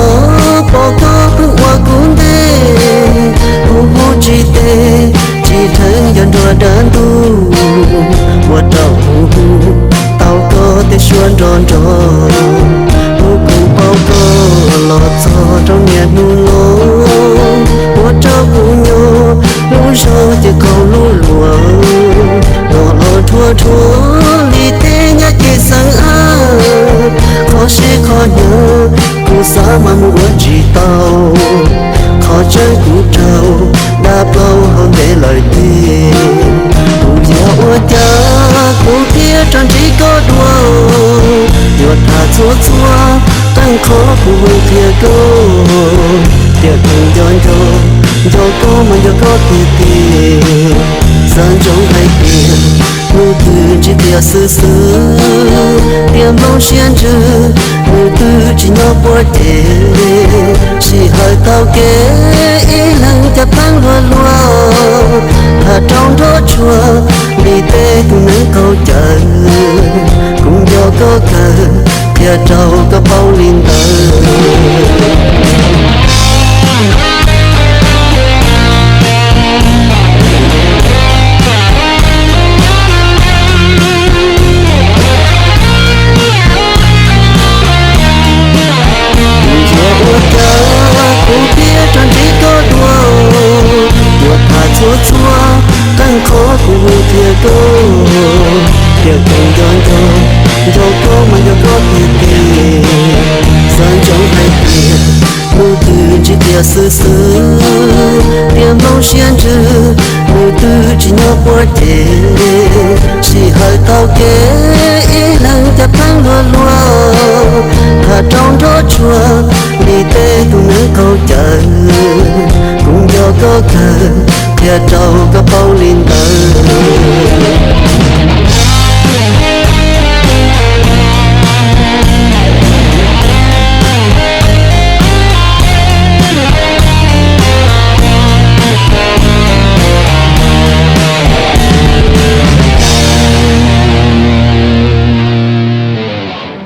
Pom koj pheej ua kuv ntej, kuv hu tsis tes, tsis dheev yog nruab dab ntub, ua rau kuv hu tau koj tej suab nrov nrov. Hnub kuv paub koj los txog rau niaj hnub no, ua rau kuv nyob lub zog ces koj lub luag, los los dhuav dhuav li tej nyab ces xeeb ab. Qhov siab qhov nyob kuv xav mas mus ua tsis tau, qhov tseeb kuv raug dab plaub hau ntev lawm tiag. Kuv yuav ua cas kuv thiaj rov ntsib koj dua? Yuav tham txhua txhua qeej qhov kuv hu qhia koj, tiam kuv nco nco, nco koj mas nco koj tiag tiag. Xav ntsoov hais tias hnub twg ntsib tiag xwb xwb, tiam hmoov siab ntsws nws twb tsis nyob puag ces. Sij hawm taug kev ib leeg cas pheej luag luag, tham rau nrov tsuag li tej tus neeg qaug cawv. Kuv nco koj kawg, qhia rau koj paub li ntawd. Yuav ua cas kuv thiaj rov ntsib koj dua? Yuav tham txhua txhua qeej qhov kuv hu qhia koj, tiam kuv nco nco, nco koj mas nco koj tiag tiag. Xav ntsoov hais tias hnub twg ntsib tiag xwb xwb, tiam hmoov siab ntsws nws twb tsis nyob puag ces. Sij hawm taug kev ib leeg cas pheej luag luag, tham rau nrov tsuag li tej tus neeg qaug cawv. Kuv nco koj kawg, qhia rau